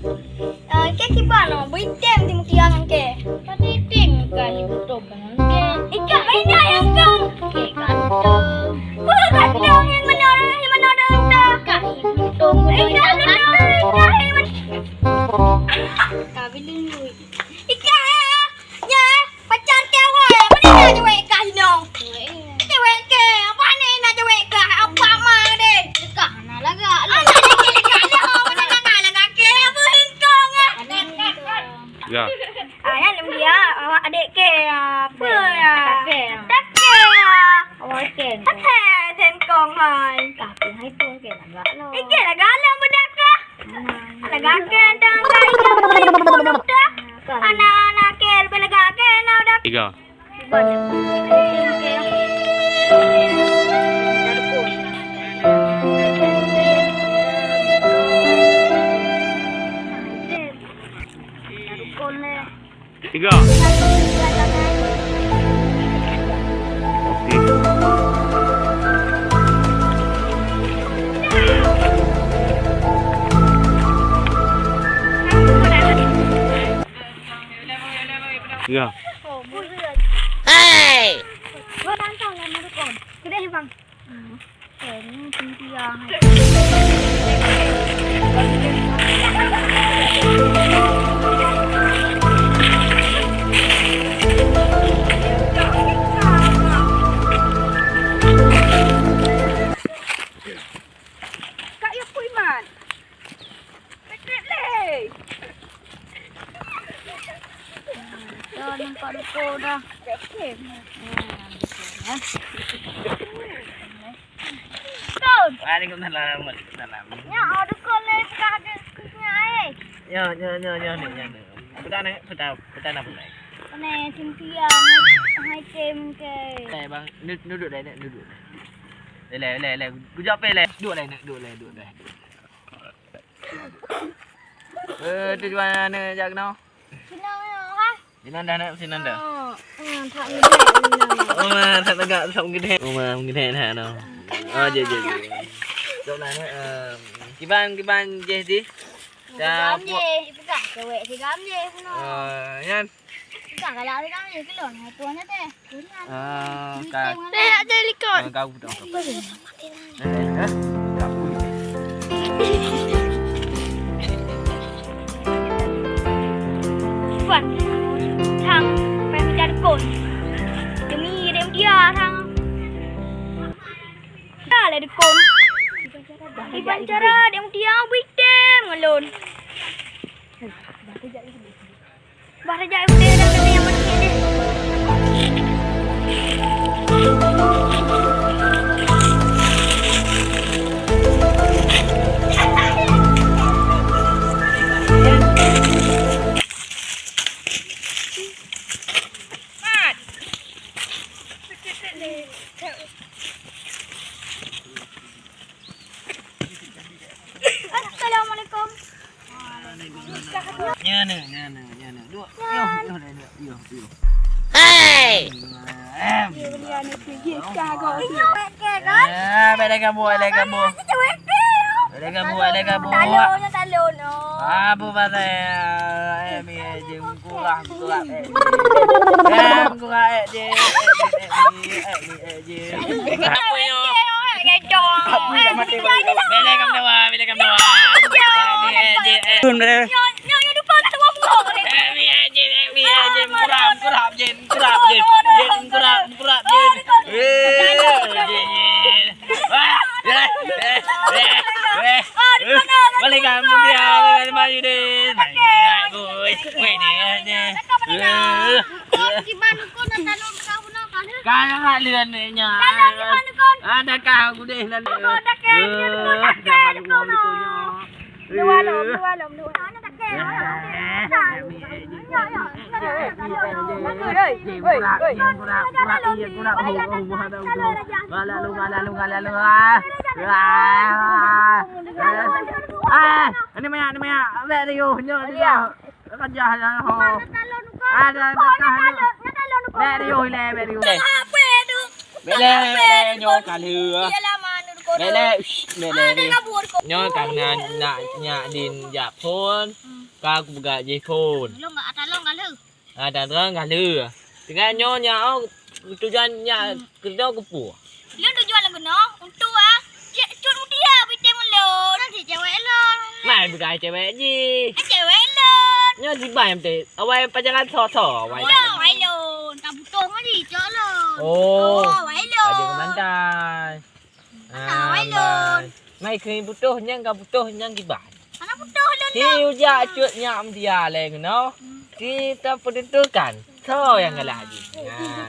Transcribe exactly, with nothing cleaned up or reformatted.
Ah, kèe kiban nyoe, beuitem di mutiang kèe. Kan item ka hitom kan kèe. Ikak beda ya kong. Kèe kantong. Kok kantong yang mana orang, yang mana orang tu? Ka hitom. Ikak betul, ikak yang mana? Ka bilun. Ikak ya. Ya. Pacar kèe awai, mana na cewek kah inoe? Cewek kèe, apa ni na cewek kah? Apa ma deh? Dekah na lagak. Anak ni cewek kah inoe, mana na lagak kèe? Apa hingkong eh? Ya. Ayah nem dia, awak adik kèe, apa ya? Tak kèe. Tak kèe. Awak kèe. Tak kèe, hingkong hai. Tapi hai pun kèe lagak lo. Eh, kèe lagak lo, bedak kah? Lagak kèe dong, kai kèe beli pun udah. Anak-anak kèe lebih lagak kèe na udah. Tiga. Tiga. Oke. Ya. Hei! Gua tantang lah, Marukon. Kedai, Bang. Kak Yakuiman. Krek-krek lé. Dah nampak ruko dah. Krek-krek. Kon. Waalaikumsalam, waalaikumsalam. Nyak, oh, ruko lé buka ada kusnya ai. Ya, ya, ya, ya, ni, ya, ni. Peta ni, peta, peta na peta. Ni, Cynthia, hai tem ke. Eh, bang, nu-, duduk deh, duduk deh. Leh, leh, leh. Kujak pe leh. Duduk leh, duduk leh, duduk leh. Eh, tujuan aneuk jak keunoe? Sinan, ha? Sinan dah, nak, sinan dah. Oh, hmm, tak meugeudek, sinan. Oh, ma, tak tegak, tak meugeudek. Oh, ma, meugeudek dah, no. Oh, je, je, je. Tok lah, nak, eh, kiban, kiban jih di. Dah, pu- jih, pegang cewek si Gam jih, no. Eh, nyan. Pegang galak si Gam jih, kelon, hai tuan nyan teh. Ah, ka. Eh, ada likot. Ah, kau betul. Eh, eh. Puan, thang, pai mita dukon. Demi dem dia thang. Dah lah dukon. Iban cara dem dia bui tem ngelon. Bah raja udeh dan kena yang mati deh. Mat. Assalamualaikum. Nyan, nyan, nyan, nyan. Dua. Yo, yo, yo, yo, yo. Hei! Em. Eh, beda kamu, beda kamu. Beda kamu, beda kamu. Talon, talon. Apa pasal? Eh, mi, eh, jeng. Kurang, kurang, eh. Eh, kurang, eh, je. Eh, eh, eh, eh, je. Apa yo? Bela kamu dewa, bela kamu dewa. Eh, eh, je, eh. Tun, bela. Eh, eh, je, eh, eh, je. Kurang, kurang, je. Kurang, je. Je, kurang, kurang, je. Eh, je, je. Wah, eh, eh, eh, eh. Balik kamu dia, balik maju deh. Weh, weh, dia, dia. Eh. Kan nak lihat ni nya. Ada kau aku deh lalu. Eh, dapat uang ni kau nya. Dua lom, dua lom, dua. Ah, ini banyak, ini banyak. Ambil dia, nyo dia. Kerja dah ho. Ada, ada. Ambil dia, ambil dia. Ambil dia, ambil dia, nyo kali. Bèk lé, shh, bèk lé. Nyoe ka na, na, nyak din jak phôn, ka kupeugah jih phôn. Lôn ka, ata lôn ka lheueh. Ah, ata lôn ka lheueh. Teungoh nyoe nyak, oh, tujuan nyak keudroe keupeue? Lôn tujuan lôn keunoe untuk, ah, cek cut mutia pitém ulôn. Kan cewek lôn. Mai bukan cewek jih. Kan cewek lôn. Nyoe dibai meuté. Awai pajangan tho-tho, awai. Awai lôn. Ka butoh ngon jih, cok lôn. Oh. Awai lôn. Ada kemantan. Awai lôn. Mai keu butoh nyang ka butoh nyang kiban. Hana butoh lôn. Hi ujak cut nyak media lé keunoe. Kita peruntukkan. Tho nyang galak jih. Nah,